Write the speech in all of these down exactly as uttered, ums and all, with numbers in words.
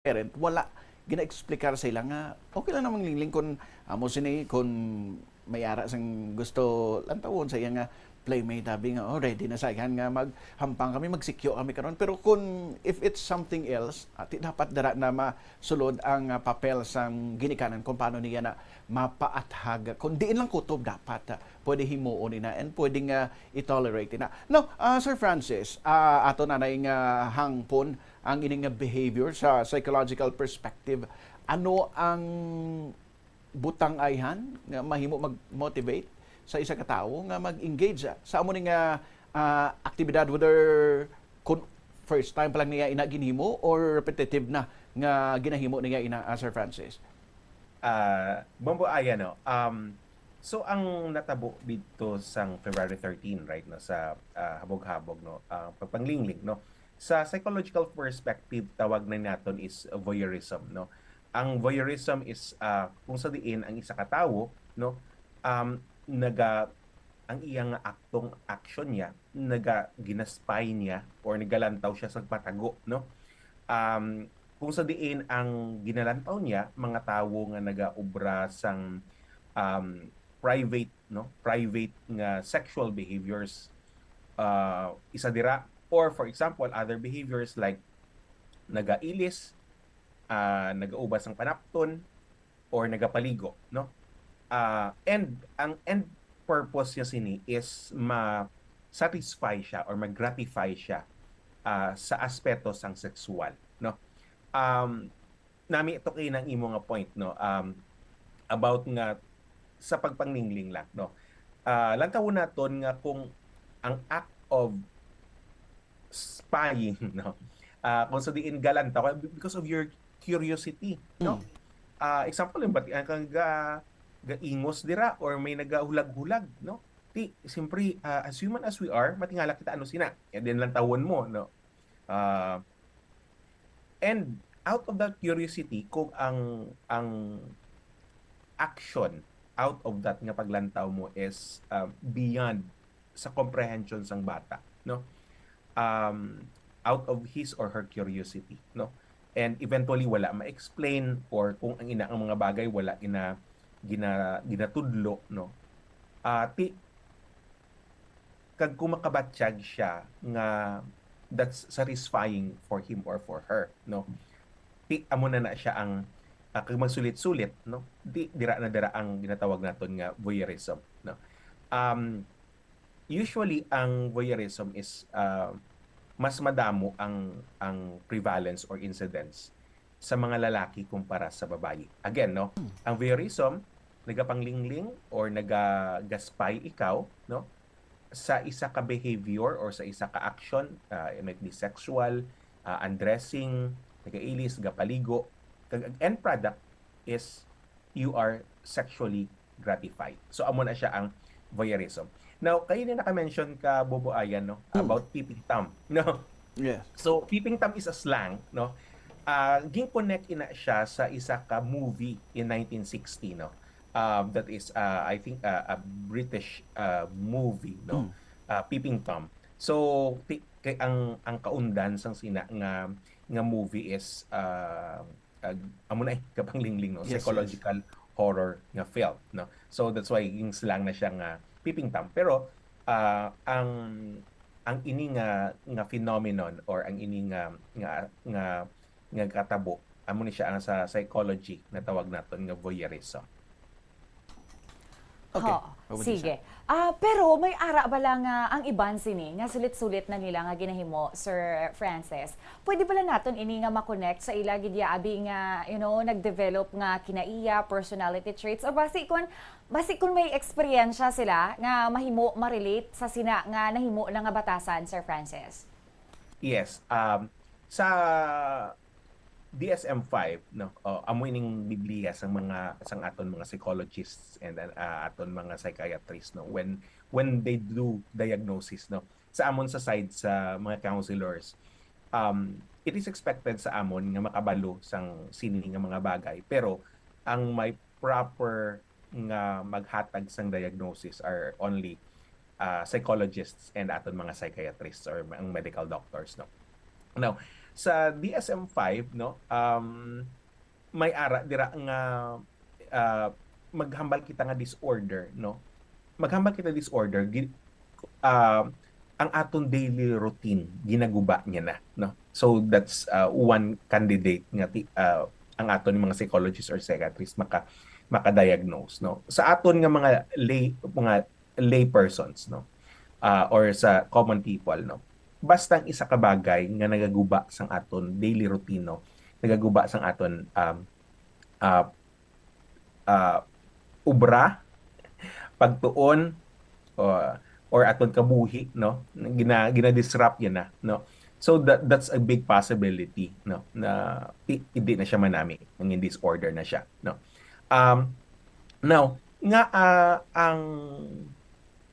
parent, wala gina-explicar sa ila nga okay lang namang lingling kung amo sini, kung may ara sang gusto lantawon sa iya nga playmate, abi nga, "Oh, ready na sa yan nga maghampang kami, magsikyo kami karon." Pero kung if it's something else, ati dapat dara na masulod ang, ah, papel sang ginikanan kung paano niya na mapaathag. Kung diin lang kutob dapat, ah, pwede himuon ina and pwede nga i-tolerate ina. Now, ah, Sir Francis, ah, ato na na nga hangpon ang ining nga behavior sa psychological perspective. Ano ang butang ayhan nga mahimo mag-motivate sa isa ka tawo nga mag-engage sa, sa amo ni nga, ah, aktibidad, whether kun first time pa lang niya ina ginhimo or repetitive na nga ginahimo niya ina, ah, Sir Francis? Ah, Bombo Aya, no? Um, so, ang natabo dito sang February thirteen, right, no, sa, ah, Habog-Habog, no, ah, pagpanglingling, no, sa psychological perspective, tawag na naton is voyeurism, no? Ang voyeurism is, ah, kung sa diin ang isa ka tawo, no, um, naga-, ang iya nga aktong action niya, naga-, ginaspy niya or nagalantaw siya sa patago, no? Um, kung sa diin ang ginalantaw niya, mga tawo nga nagaobra sang, um, private, no? Private nga sexual behaviors, ah, isa dira. Or, for example, other behaviors like nagailis, ah, nagaubas ng panapton, or nagapaligo, no? Ah, and ang end purpose niya sini is ma-satisfy siya or mag-gratify siya, ah, sa aspeto sang sexual, no? Um, nami to kay nang imo nga point, no? Um, about nga sa pagpanglingling lang, no? Ah, lantawon naton nga kung ang act of spying, no? Ah, kung sa diin galantaw ka, because of your curiosity, no? Mm. Ah, example, yung batian kang ga-, gaingos dira or may nagahulag-hulag, no? Ti, siyempre, ah, as human as we are, matingala kita ano sina. And then lantawon mo, no? Ah, and out of that curiosity, kung ang, ang action out of that nga paglantaw mo is, ah, beyond sa comprehension sang bata, no? Um, out of his or her curiosity, no? And eventually, wala ma-explain, or kung ang ina ang mga bagay wala gina-, gina-, ginatudlo, no? Ah, ti-, kag kung makabatyag siya nga that's satisfying for him or for her, no? Ti, amo na na siya ang, ah, kag magsulit-sulit, no? Di, dira na dira ang ginatawag naton nga voyeurism, no? Um, usually, ang voyeurism is, ah, mas madamo ang, ang prevalence or incidence sa mga lalaki kumpara sa babayi. Again, no? Hmm. Ang voyeurism, nagapanglingling or nagagaspay ikaw, no? Sa isa ka behavior or sa isa ka action, ah, it might be sexual, ah, undressing, nagailis, gapaligo, kag ang end product is you are sexually gratified. So, amo na siya ang voyeurism. Now, kayo na naka-mention ka, Bobo Ayan, no? Hmm. About peeping Tom, no? Yes. So, peeping Tom is a slang, no? Ah, gin-connect ina siya sa isa ka movie in nineteen sixty, no? Um, that is, uh, I think, uh, a British, uh, movie, no? Hmm. Uh, Peeping Tom. So, ti-, kay ang, ang kaundan sang sina nga, nga movie is, uh, uh, amo na eh, kapanglingling, no? Yes, yes. Psychological horror nga film, no? So, that's why yung slang na siya nga Peeping Tom. Pero, uh, ang, ang ini nga, nga phenomenon or ang ini nga, nga, nga, nga katabo, amo ni siya ang sa psychology na tawag naton nga voyeurism. Okay. Ho, Opo, sige. Lisa. Ah, pero may ara bala nga ang iban sini nga sulit-sulit na nila nga ginahimo, Sir Francis? Pwede bala naton ini nga ma-connect sa ila gid ya abi nga, you know, nag-develop nga kinaiya, personality traits, o basi kun, basi kun may eksperyensya sila nga mahimo ma-relate sa sina nga nahimo na nga batasan, Sir Francis? Yes. Um, sa D S M five, no, uh, amo ining Biblia sang mga, sang aton mga psychologists and, uh, aton mga psychiatrists, no, when, when they do diagnosis, no, sa amon sa side sa mga counselors, um, it is expected sa amon nga makabalo sang sini nga mga bagay, pero ang may proper nga maghatag sang diagnosis are only, ah, psychologists and aton mga psychiatrists or ang medical doctors, no? Now, sa D S M five, no, um, may ara dira nga, ah, maghambal kita nga disorder, no? Maghambal kita disorder, gi-, ah, ang aton daily routine, ginaguba niya na, no? So, that's, ah, one candidate nga ti-, ah, ang aton mga psychologist or psychiatrist maka-, maka-diagnose, no? Sa aton nga mga lay, mga lay persons, no? Ah, or sa common people, no? Basta ang isa ka bagay nga nagaguba sang aton daily routine, no? Nagaguba sang aton, um, ah, ah, obra, pagtuon, uh, or aton kabuhi, no? Gina-, gina-disrupt yan na, no? So that, that's a big possibility, no? Na i-, hindi na siya manami, nangin disorder na siya, no? Um, now, nga, ah, ang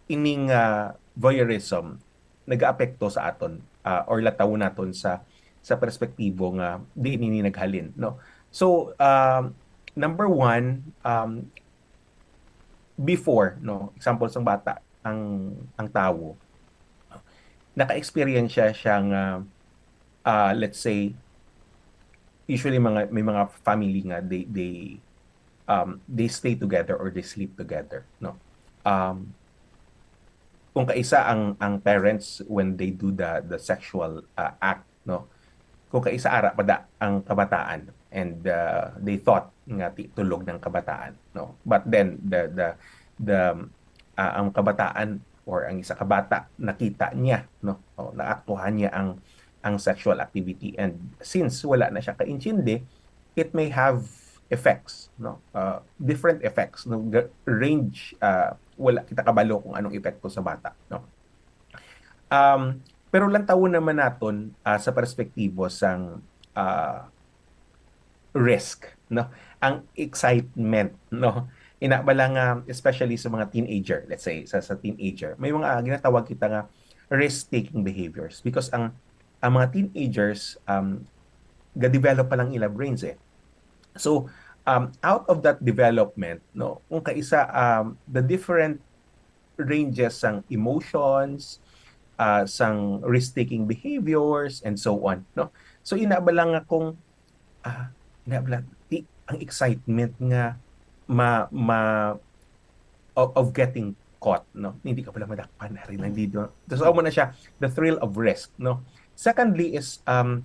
ining, ah, voyeurism nagaapekto sa aton, ah, or lataw naton sa, sa perspektibo nga diin ini naghalin, no? So, um, number one, um, before, no, example sang bata, ang, ang tawo, naka-experience siya, siya nga, ah, let's say, usually mga, may mga family nga they, they, um, they stay together or they sleep together, no? Um, kung kaisa ang, ang parents when they do the, the sexual, ah, act, no? Kung kaisa ara pa da ang kabataan and, ah, they thought nga ti-, tulog ng kabataan, no? But then the, the, the, ah, ang kabataan or ang isa ka bata nakita niya, no? O, naaktuhan niya ang, ang sexual activity, and since wala na siya kaintindi, it may have effects, no? Ah, different effects, no? Ga-, range, ah, wala kita kabalo kung anong epekto sa bata, no? Um, pero lantawon naman naton, ah, sa perspektibo sang, ah, risk, no? Ang excitement, no? Ina bala nga, especially sa mga teenager, let's say, sa, sa teenager, may mga ginatawag kita nga risk-taking behaviors because ang, ang mga teenagers, um, ga-develop pa lang ila brains, eh. So, um, out of that development, no, kung kaisa, um, the different ranges sang emotions, ah, sang risk-taking behaviors, and so on, no? So, ina bala nga kung, ah, ina bala, di, ang excitement nga ma-, ma-, of, of getting caught, no? Hindi ka pala madakpan, hari, nandito. So, amo na siya, the thrill of risk, no? Secondly is, um,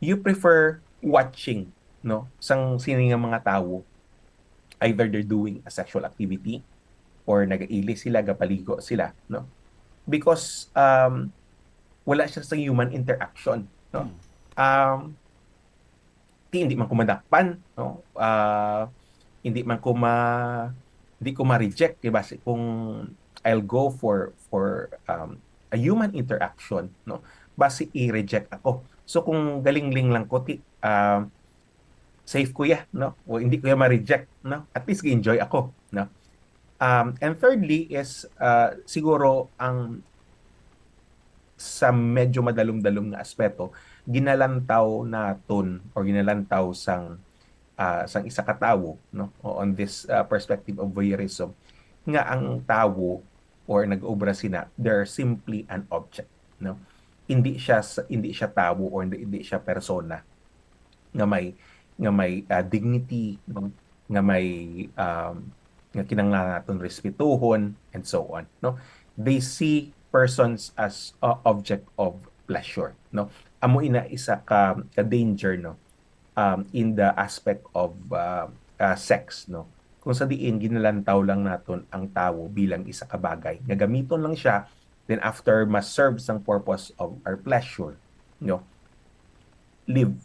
you prefer watching, no? Sang sini nga mga tawo, either they're doing a sexual activity or nagaili sila, gapaligo sila, no? Because, um, wala siya sa human interaction, no? Hmm. Um, ti, hindi man ko madakpan, no? Ah, hindi man ko ma-, hindi ko ma-reject, di ba? Si-, kung I'll go for, for, um, a human interaction, no? Basi i-reject ako. So, kung galingling lang ko, ti, ah, safe ko ya, no? O hindi ko ya ma-reject, no? At least, enjoy ako, no? Um, and thirdly is, ah, siguro ang sa medyo madalom-dalom nga aspeto, ginalantaw naton or ginalantaw sang, ah, sang isa ka tawo, no? O on this, ah, perspective of voyeurism, nga ang tawo or nag-obra sina, they're simply an object, no? Hindi siya sa, hindi siya tawo or hindi, hindi siya persona nga may, nga may, ah, dignity, no? Nga may, um, nga kinahanglan naton respetuhon, and so on, no? They see persons as a object of pleasure, no? Amo ina isa ka, ka danger, no? Um, in the aspect of, uh, uh, sex, no? Kung sa diin ginalantaw lang naton ang tawo bilang isa ka bagay nga gamiton lang siya, then after ma-serve sang purpose of our pleasure, no? Leave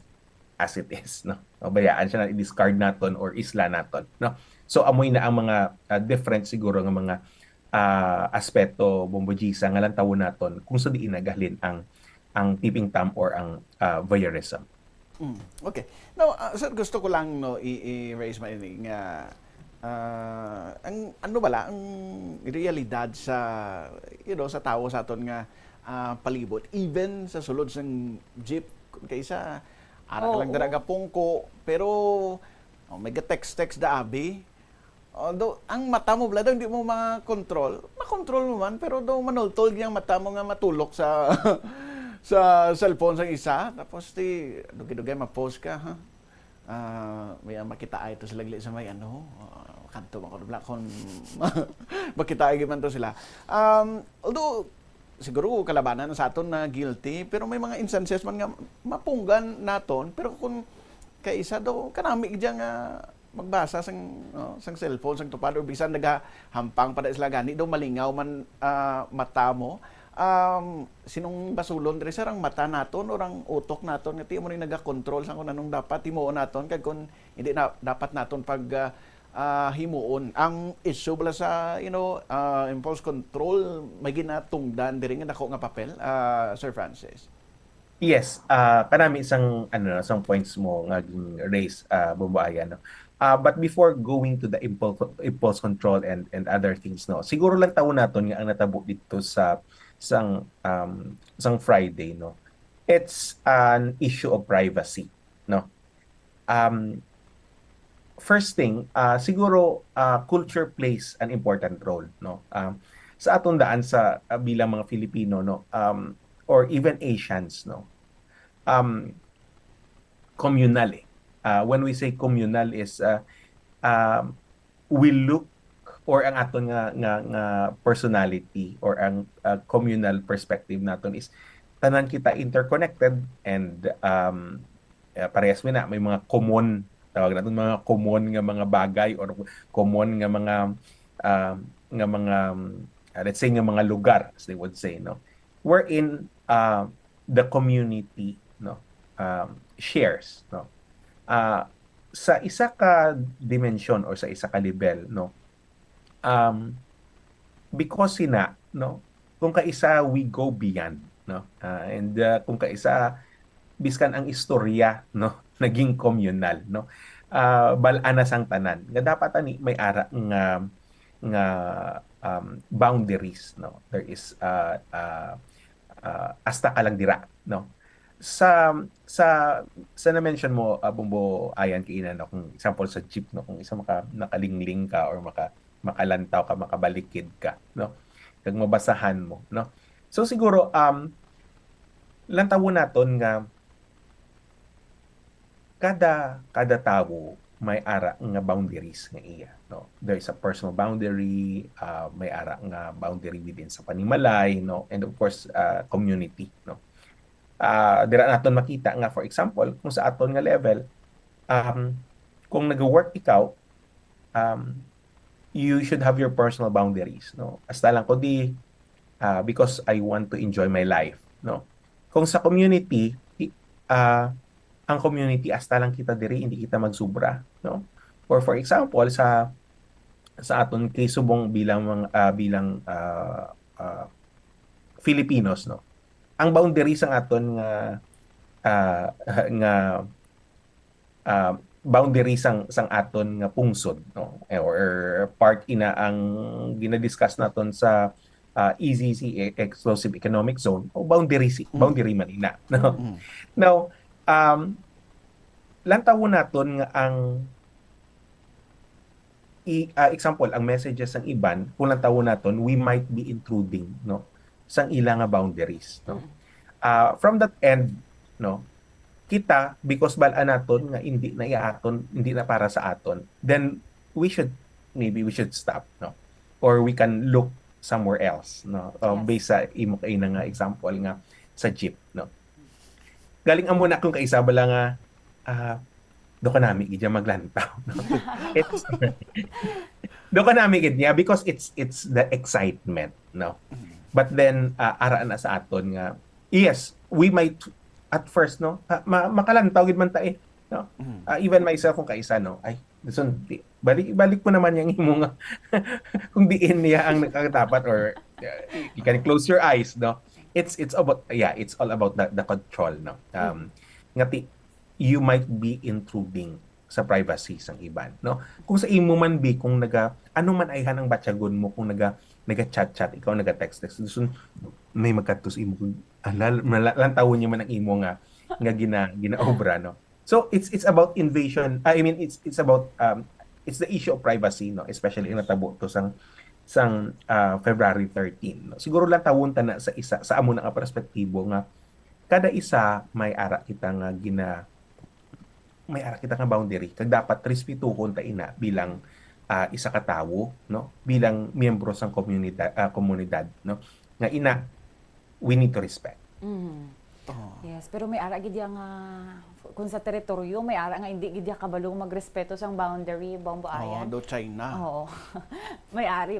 as it is, no? Mabayaan siya na i-discard naton or isla naton, no? So, amoy na ang mga, ah, different siguro nga mga, ah, aspeto, Bombo Gisa, nga lantawon naton kung sa diin naghalin ang, ang tipping tom or ang, ah, voyeurism. Mm, okay. Now, ah, sir, gusto ko lang, no, i-, i-raise man ini nga, ah, ang, ano bala ang realidad sa, you know, sa tawo sa aton nga, ah, palibot, even sa sulod sang jeep, kung kaisa, ara ka lang Oo. dira gapungko, pero, oh, may ga-text-text da abi. Although, ang mata mo bala daw, hindi mo makontrol. Makontrol mo man, pero daw manultol gyud ang mata mo nga matulok sa, sa cellphone sang isa, tapos ti dugay-dugay ma-post ka, ha? Ah, may makita ay to sila gali sa may ano, ah, kadto man ko bla kon makita ay man to sila. Um, although siguro kalabanan sa aton na guilty, pero may mga instances man nga mapunggan naton, pero kung kaisa daw kanami gid nga magbasa sang, no, sang cellphone, sang tupad, o bisan nagahampang pa na sila gani daw malingaw man, ah, mata mo. Um, sinong basulon diri, sir, ang mata naton o ang utok naton nga ti mo ni nagakontrol sa kung anong dapat himuon naton kag kung hindi na dapat naton pag, ah, ah, himuon? Ang issue bala sa, you know, ah, impulse control may ginatungdan diri nga dako nga papel, ah, Sir Francis? Yes, ah, kanami sang, ano, sang points mo nga gin-raise, ah, Bombo Ayan, no? Ah, but before going to the impulse, impulse control and, and other things, no, siguro lang tawon naton nga ang natabo dito sa, sang, um, sang Friday, no, it's an issue of privacy, no? Um, first thing, ah, siguro, ah, culture plays an important role, no? Um, sa aton daan sa, ah, bilang mga Filipino, no, um, or even Asians, no, um, communal eh. Ah, when we say communal is, ah, um, we look, or ang aton nga, nga, nga personality or ang, ah, communal perspective naton is tanan kita interconnected and, um, ah, parehas mi na may mga common, tawag naton mga common nga mga bagay or common nga mga, ah, nga mga, um, ah, let's say nga mga lugar, as they would say, no? Wherein, ah, the community, no, um, shares, no? Ah, sa isa ka dimension or sa isa ka level, no, um, because sina, no, kung kaisa we go beyond, no, ah, and, ah, kung kaisa biskan ang istorya, no, naging communal, no, ah, bal-an na sang tanan nga dapat ani may ara nga, nga, um, boundaries, no, there is, ah, ah, ah, hasta ka lang dira, no? Sa, sa, sa na-mention mo, ah, Bombo Ayan, kaina, no, kung example sa jeep, no, kung isa maka-, nakalingling ka or maka-, makalantaw ka, makabalikid ka, no, kag mabasahan mo, no? So, siguro, um, lantawon naton nga kada, kada tawo may ara nga boundaries nga iya, no? There is a personal boundary, ah, may ara nga boundary within sa panimalay, no? And of course, ah, community, no? Ah, dira naton makita nga, for example, kung sa aton nga level, um, kung nag-work ikaw, um, you should have your personal boundaries, no? Hasta lang ko di, ah, because I want to enjoy my life, no? Kung sa community, i-, ah, ang community, hasta lang kita diri, hindi kita magsubra, no? Or for example, sa, sa aton case subong bilang mga, ah, bilang, ah, ah, Filipinos, no? Ang boundary sang aton nga, ah, nga, ah, boundary sang, sang aton nga pungsod, no? Eh, or part ina ang ginadiscuss naton sa, ah, E E Z, e-, Exclusive Economic Zone, o boundary si-, Mm. boundary man ina, no? Mm. Now, um, lantawon naton nga ang i-, ah, example, ang messages sang iban, kung lantawon naton, we might be intruding, no, sang ila nga boundaries, no? Mm. Ah, from that end, no, kita, because bal-an naton nga hindi na iya aton, hindi na para sa aton, then we should, maybe we should stop, no? Or we can look somewhere else, no? Um, Yes. Based sa imo kaina nga example nga sa jeep, no? Galing amo na kung kaisa bala nga, ah, do ka nami gid niya maglantaw, no? It's, do ka nami gid niya because it's, it's the excitement, no? Mm. But then, ah, ara na sa aton nga, yes, we might at first, no? Ah, ma-, makalantaw gid man ta eh, no? Mm. Ah, even myself kung kaisa, no? Ay, listen, di-, balik, balik mo naman yung imo nga kung diin niya ang nakatapat or, uh, you can close your eyes, no? It's, it's about, yeah, it's all about the, the control, no? Um, Mm. Nga ti-, you might be intruding sa privacy sang iban, no? Kung sa imo man, bi, kung naga-, ano man ayhan ang batyagon mo, kung naga-, naga-chat-chat ikaw, naga-text-text, gusto may magkadto sa imo, kung, ala, mala-, lantawon niya man ang imo nga, nga gina-, ginaobra, no? So, it's, it's about invasion, I mean, it's, it's about, um, it's the issue of privacy, no? Especially ang natabo to sang, sang, ah, February thirteen, no? Siguro lantawon ta na sa isa, sa amo na nga perspektibo nga, kada isa may ara kita nga gina may ara kita nga boundary, kag dapat respetuhon ta ina bilang, ah, isa ka tawo, no, bilang miyembro sang komunidad, ah, komunidad, no, nga ina we need to respect. Mhm. Oh. Yes, pero may ara gid ya nga kung sa teritoryo, may ara nga hindi gid ya kabalo magrespeto sang boundary, Bombo Oh, Ayan. Do China. Oo. May ari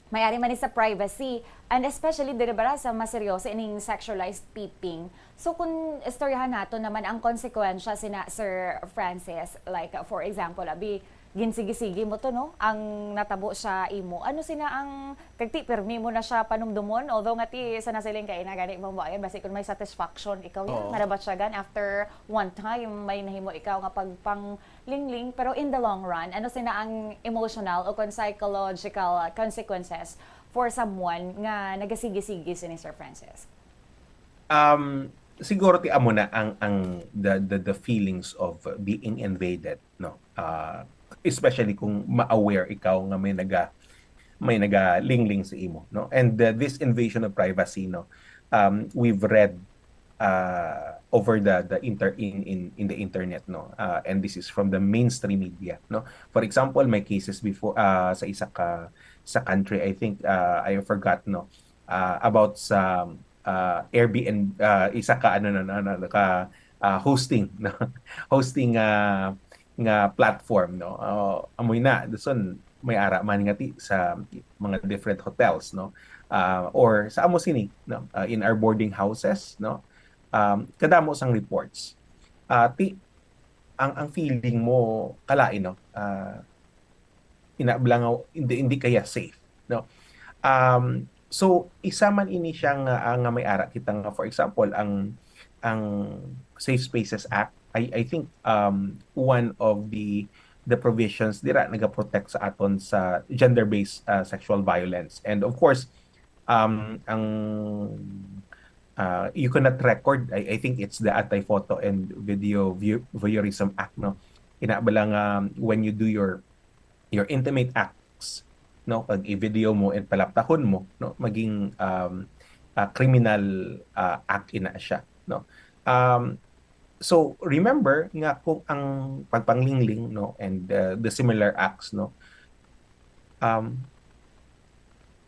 may ari man ni sa privacy, and especially diri ba sa mas seryoso ining sexualized peeping. So kung istoryahan nato naman ang konsekwensya sina Sir Francis, like, uh, for example, abi, ginsigi-sigi mo to, no? Ang natabo sa imo. Ano sina ang kagti permi mo na siya panumdumon, although nga ti sa nasiling kay na gani mo mo ayan basi kung may satisfaction ikaw yan Oo. marabatyagan after one time may nahimo ikaw nga pagpanglingling, pero in the long run ano sina ang emotional o kon psychological consequences for someone nga nagasigi-sigi sini Sir Francis? Um, siguro ti amo na ang ang the the, the feelings of being invaded, no? Uh, especially kung ma-aware ikaw nga may naga may nagalingling sa imo, no? And uh, this invasion of privacy, no? Um, we've read uh, over the the inter in in in the internet, no? Uh, and this is from the mainstream media, no? For example, may cases before uh, sa isa ka sa country, I think uh, I forgot, no? Uh, about sa uh, Airbnb, uh, isa ka ano no, no, no, ka uh, hosting, no? Hosting uh, nga platform, no? Uh, amoy na, dason may ara man nga ti sa mga different hotels, no? Uh, or sa amo sini, no? Uh, in our boarding houses, no? Um, kadamo sang reports. Uh, ti ang ang feeling mo kalain, no? Uh, ina bala nga hindi, hindi kaya safe, no? Um, so isa man ini siya nga, ah, nga may ara kita nga, for example, ang ang Safe Spaces Act, I I think um one of the the provisions dira nagaprotect sa aton sa gender-based uh, sexual violence. And of course, um ang uh, you cannot record, I, I think it's the Anti-Photo and Video View, Voyeurism Act, no? Ina bala nga when you do your your intimate acts, no, pag i-video mo and palaptahon mo, no, maging um, uh, criminal uh, act ina siya, no. Um, so remember nga kung ang pagpanglingling, no, and uh, the similar acts, no, um,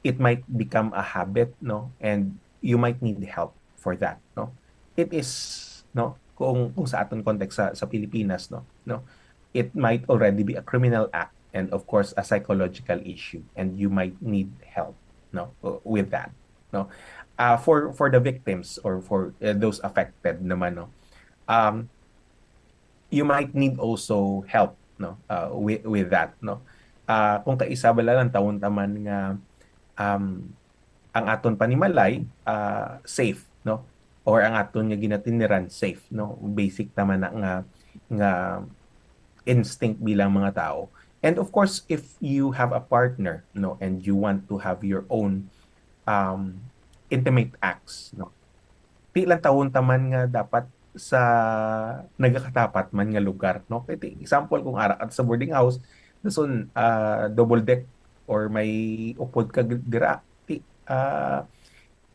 it might become a habit, no, and you might need help for that, no. It is, no, kung kung sa aton context sa, sa Pilipinas, no, no, it might already be a criminal act and of course a psychological issue, and you might need help, no, with that, no. Uh, for for the victims or for uh, those affected naman, no, um, you might need also help, no, uh, with, with that, no. Uh, kung kaisa bala lang tawon taman nga um, ang aton panimalay uh, safe, no, or ang aton nga ginatiniran safe, no, basic naman na nga nga instinct bilang mga tao. And of course, if you have a partner, no, and you want to have your own um, intimate acts, no, ti lang tawon taman nga dapat sa nagakatapat man nga lugar, no. Kay ti example, kung ara ka sa boarding house, dason uh, double deck or may upod ka dira, ti uh,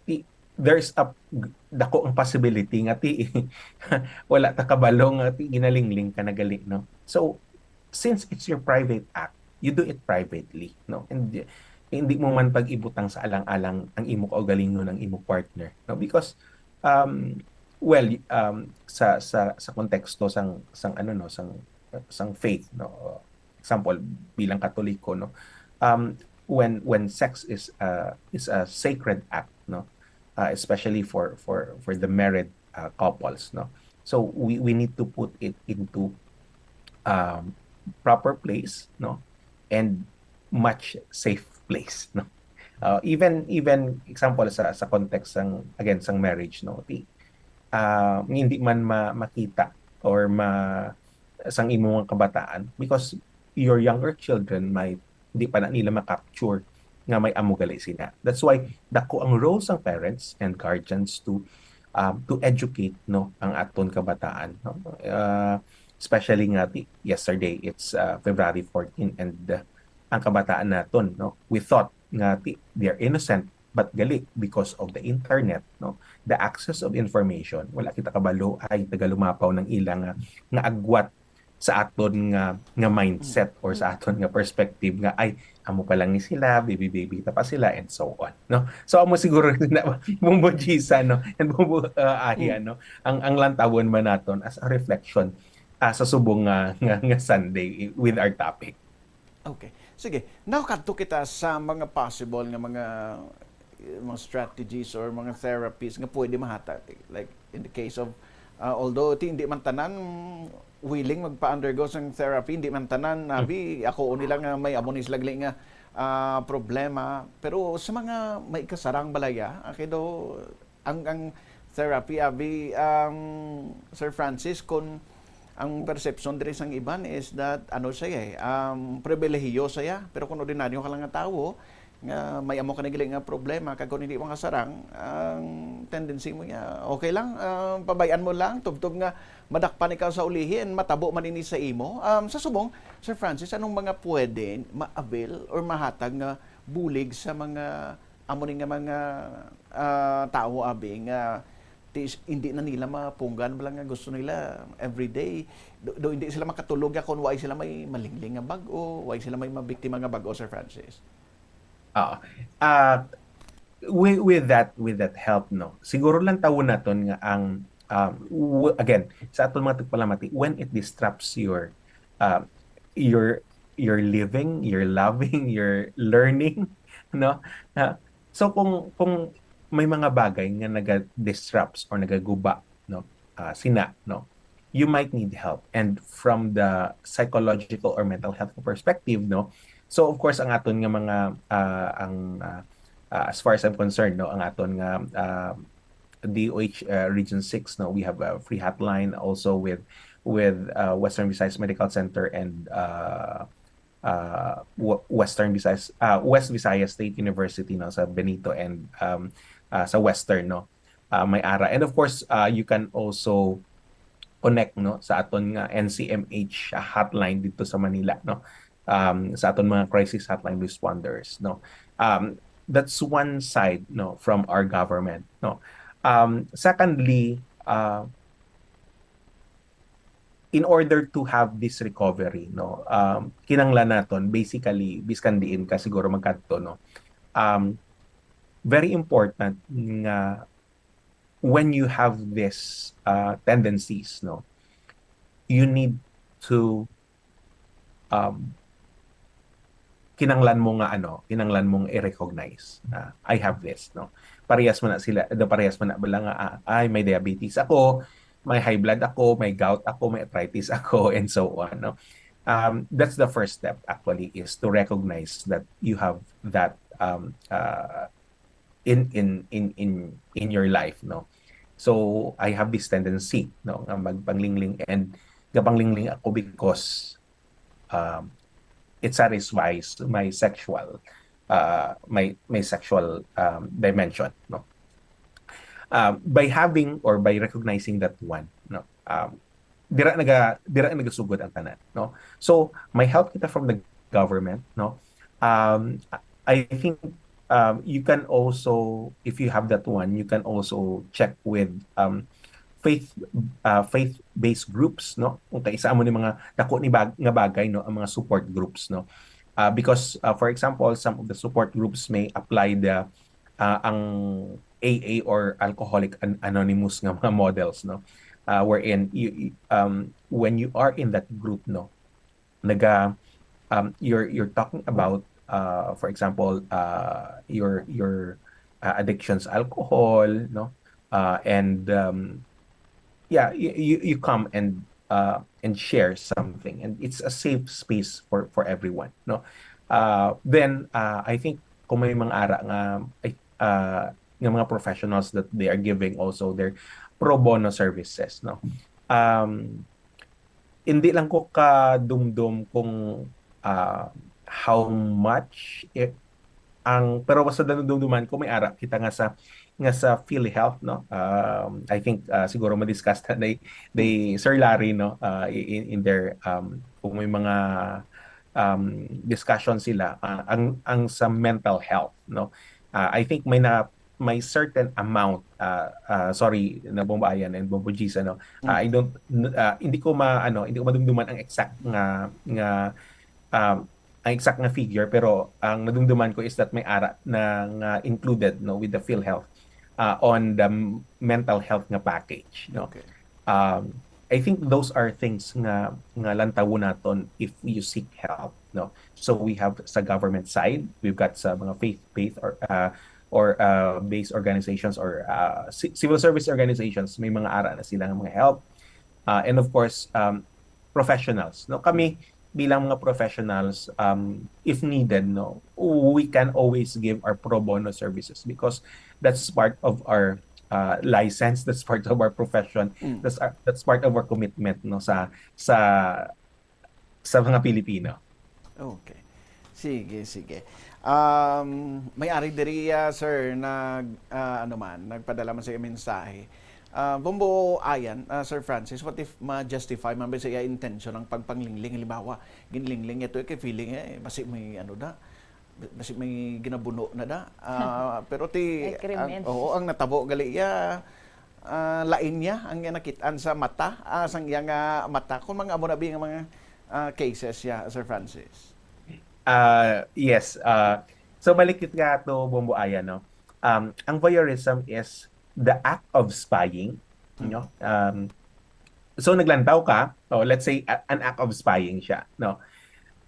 ti there's a dako ang possibility nga ti wala ta kabalo nga ti ginalingling ka na gali, no. So since it's your private act, you do it privately, no. And hindi mo man pag-ibutang sa alang-alang ang imo kaugalingon, ang imo partner, no, because um well um sa sa sa konteksto sang sang ano, no, sang sang faith, no. Example, bilang Katoliko, no, um when when sex is uh, is a sacred act, no, uh, especially for for for the married uh, couples, no. So we we need to put it into um proper place, no, and much safe place, no. Uh, even even example sa sa context sang, again, sang marriage, no, ti uh, hindi man ma, makita or ma sang imo nga kabataan, because your younger children might di pa na nila ma-capture nga may amo gali sina. That's why dako ang role sang parents and guardians to um, to educate, no, ang aton kabataan, no. Uh, especially nga ti yesterday, it's uh, February fourteen, and uh, ang kabataan naton, no, we thought nga ti they're innocent, But gali, because of the internet, no, the access of information, wala kita kabalo ay tagalumapaw ng ilang nga, nga agwat sa aton nga, nga mindset or sa aton nga perspective nga, "Ay, amo pa lang ni sila, baby-baby ta pa sila," and so on, no? So, amo siguro na, Bumbo Gisa, no, and Bumbo, uh, Ahi, Mm. ano, ang, ang lantawon man naton as a reflection, ah, sa subong nga, nga, nga Sunday with our topic. Okay. Sige. Now, kadto kita sa mga possible nga mga, mga strategies or mga therapies nga pwede mahatag. Like, in the case of, uh, although ti-, hindi man tanan willing magpa-undergo sang therapy, hindi man tanan, abi, ako o nila nga may amo ni sila gali nga, ah, problema. Pero sa mga may kasarang balaya, okay daw, ang, ang therapy, abi, um, Sir Francis, kung ang perception diri sang iban is that, ano siya eh, um, pribilehiyo siya. Pero kung ordinaryo ka lang nga tawo, nga may amo ka na gali nga problema, kag kung hindi mo kasarang, ang tendency mo niya, okay lang, um, pabay-an mo lang, tubtob nga madakpan ikaw sa ulihi, and matabo man ini sa imo. Um, sa subong, Sir Francis, anong mga pwede ma-avail or mahatag nga bulig sa mga amo ni nga mga, ah, tawo, abi, nga ti-, hindi na nila mapunggan bala nga gusto nila everyday. Do, do hindi sila makatulog ya kung why sila may malingling nga bag-o, why sila may mabiktima nga bag-o, Sir Francis? Oo. Ah, with, with that, with that help, no, siguro lang tawon naton nga ang, um, w-, again, sa aton mga tagpalamati, when it disrupts your, um, your, your living, your loving, your learning, no? Ah, so kung, kung may mga bagay nga naga-disrupts or nagaguba, no, ah, sina, no, you might need help. And from the psychological or mental health perspective, no, so of course, ang aton nga mga, ah, ang, ah, ah, as far as I'm concerned, no, ang aton nga, ah, D O H, uh, Region six, no, we have a free hotline also with, with, uh, Western Visayas Medical Center and, uh, uh, W-, Western Visayas, uh, West Visayas State University, no, sa Benito and, um, uh, sa Western, no, uh, may ara. And of course, uh, you can also connect, no, sa aton nga N C M H hotline dito sa Manila, no, um, sa aton mga crisis hotline responders, no. Um, that's one side, no, from our government, no. Um, secondly, uh, in order to have this recovery, no, um, kinahanglan naton, basically, biskan diin ka siguro magkadto, no, um, very important nga when you have this, uh, tendencies, no, you need to, um, kinanglan mo nga, ano, kinanglan mong i-recognize na, "I have this," no? Parehas man na sila, the parehas man na bala nga, ah, "Ay, may diabetes ako, may high blood ako, may gout ako, may arthritis ako," and so on, no? Um, that's the first step, actually, is to recognize that you have that, um, uh, in, in, in, in, in your life, no? So, I have this tendency, no, nga magpanglingling, and gapanglingling ako because, um, it satisfies my sexual, uh, my, my sexual, um, dimension, no? Um, by having or by recognizing that one, no, um, dira naga-, dira nagasugod ang tanan, no? So, may help kita from the government, no? Um, I think, um, you can also, if you have that one, you can also check with, um, faith, uh, faith-based groups, no? Kung kay isa amo ni mga dako ni bag-, nga bagay, no, ang mga support groups, no? Uh, because, uh, for example, some of the support groups may apply the, uh, ang A A or Alcoholic An-, Anonymous nga mga models, no? Uh, wherein you, you, um, when you are in that group, no, naga, um, you're, you're talking about, uh, for example, uh, your, your, uh, addictions, alcohol, no? Uh, and, um, yeah, you, you, you come and, uh, and share something, and it's a safe space for, for everyone, no? Uh, then, uh, I think kung may mga ara nga, ay, uh, nga mga professionals that they are giving also their pro bono services, no? Um, hindi lang ko kadumdom kung, uh, how much i-, ang, pero basta nadumduman ko, may ara kita nga sa, nga sa PhilHealth, no? Um, I think, uh, siguro ma-discuss na ni, ni Sir Larry, no? Uh, in, in their, um, kung may mga, um, discussion sila, uh, ang, ang sa mental health, no? Ah, I think may na may certain amount, ah, ah, sorry, na Bombo Ayan and Bombo G's, ano, ah, I don't, n- ah, hindi ko ma ano, hindi ko madumduman ang exact nga nga um, ang exact nga figure, pero ang nadumduman ko is that may ara na nga included, no, with the PhilHealth, ah, on the m- mental health nga package, no. Okay. Um, I think those are things nga nga lantawon naton if you seek help, no. So we have sa government side, we've got sa mga faith-based or uh, or uh, based organizations or uh, ci- civil service organizations, may mga ara na sila nga mga help. Uh, and of course, um, professionals, no. Kami bilang mga professionals, um, if needed, no, we can always give our pro bono services because that's part of our uh, license, that's part of our profession, Mm. that's our, that's part of our commitment, no, sa sa sa mga Pilipino. Okay. Sige, sige. Um, may ari diri, ah, sir, nag ah, ano man, nagpadala man sa iya mensahe. Ah, Bombo Ayan, ah, Sir Francis, what if ma-justify man ba sa iya intention ang pagpanglingling? Halimbawa, ginlingling niya to kay feeling eh, basi may ano da, basi may ginabuno na da. Ah, pero ti May krimen. ang, oo, ang natabo gali iya, ah, lain niya ang nakit-an sa mata, ah, sang iya nga mata. Kung mga amo na bi nga mga ah, cases ya, Sir Francis. Uh, yes. Uh, so balik kita to Bombo Ayan, no? Um, ang voyeurism is the act of spying, no? Um, so naglantaw ka, o let's say a- an act of spying siya, no?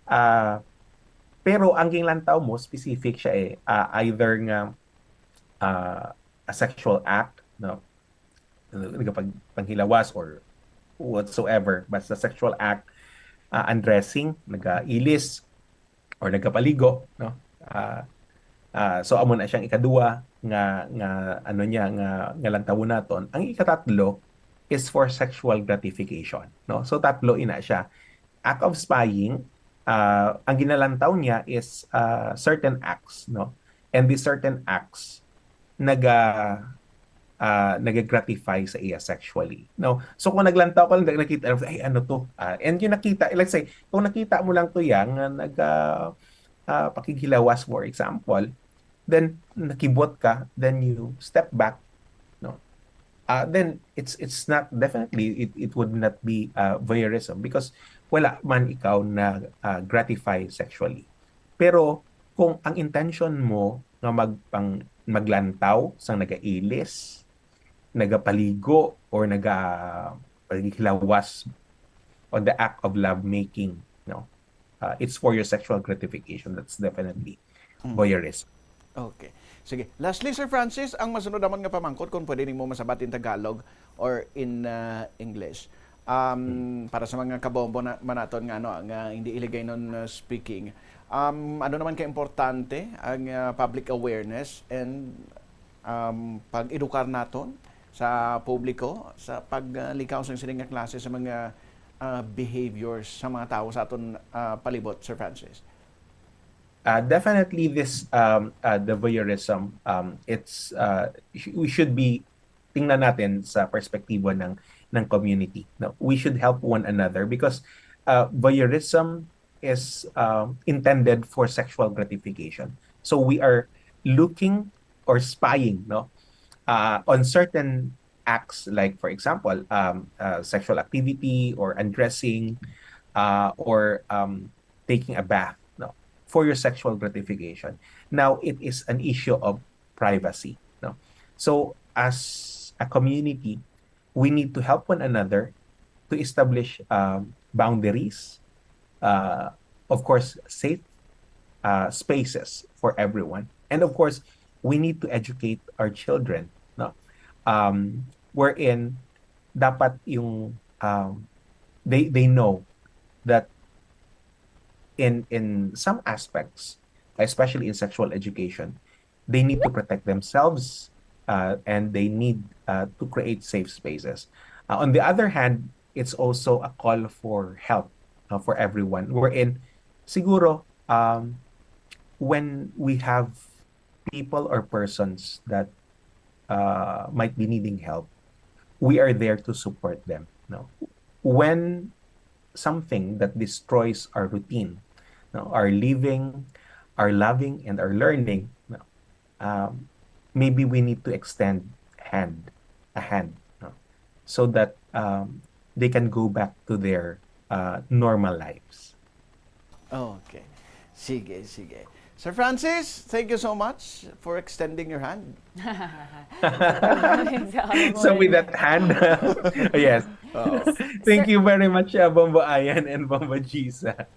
Uh, pero ang ginlantaw mo specific siya eh, uh, either nga uh, a sexual act, no? Nagapagpanghilawas or whatsoever, basta sexual act, uh, undressing, nagailis or nagapaligo, no? Uh, uh, so amo na siyang ikaduwa nga nga ano niya nga nga lantawon naton. Ang ikatatlo is for sexual gratification, no? So tatlo ina siya. Act of spying, uh, ang ginalantaw niya is uh, certain acts, no? And these certain acts naga uh, nagagratify sa iya sexually, no? So kung naglantaw ka lang, nakita mo, ay ano to? Uh, and yung nakita, let's say, kung nakita mo lang to yang nga nag uh, uh, pakighilawas, for example, then nakibot ka, then you step back, no? Uh, then it's it's not, definitely it, it would not be uh, voyeurism because wala man ikaw na uh, gratify sexually. Pero kung ang intention mo nga magpang maglantaw sang nagailis, nagapaligo or naga paghilawas on the act of lovemaking, no? Uh, it's for your sexual gratification. That's definitely voyeurism. Okay. Sige. Lastly, Sir Francis, ang masunod naman nga pamangkot, kung pwede nimo masabat in Tagalog or in uh, English. Um, para sa mga kabombo na, manaton nga ano nga hindi Hiligaynon uh, speaking, um, ano naman ka importante ang uh, public awareness and um, pag-edukar naton sa publiko sa paglikaw sang sining nga klase sa mga uh, behaviors sa mga tawo sa aton uh, palibot, Sir Francis? Uh, definitely this um, uh, the voyeurism, um, it's uh, sh- we should be tingnan natin sa perspektibo ng ng community, no? We should help one another because uh, voyeurism is um, intended for sexual gratification. So we are looking or spying, no, uh, on certain acts, like for example, um, uh, sexual activity or undressing, uh, or um, taking a bath, no, for your sexual gratification. Now it is an issue of privacy, no. So as a community, we need to help one another to establish um, boundaries, uh, of course, safe uh, spaces for everyone, and of course, we need to educate our children, no, um, wherein dapat yung um, they they know that in in some aspects, especially in sexual education, they need to protect themselves uh, and they need uh, to create safe spaces. Uh, on the other hand, it's also a call for help uh, for everyone. Wherein, siguro, um, when we have people or persons that uh, might be needing help, we are there to support them. No? When something that destroys our routine, no, our living, our loving, and our learning, no, um, maybe we need to extend hand, a hand, no? So that, um, they can go back to their, uh, normal lives. Okay. Sige, sige. Sir Francis, thank you so much for extending your hand. So with that hand, yes. Oo. Thank you very much, uh, Bombo Ayan and Bombo Gisa.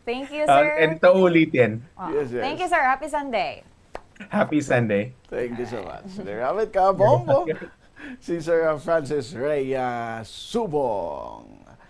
Thank you, Uh, sir. and to ulitin, Ah, Yes, yes. Thank you, sir. Happy Sunday. Happy Sunday. Thank you so much. There you have it, Kabombo. Si Sir Francis Rhea Subong.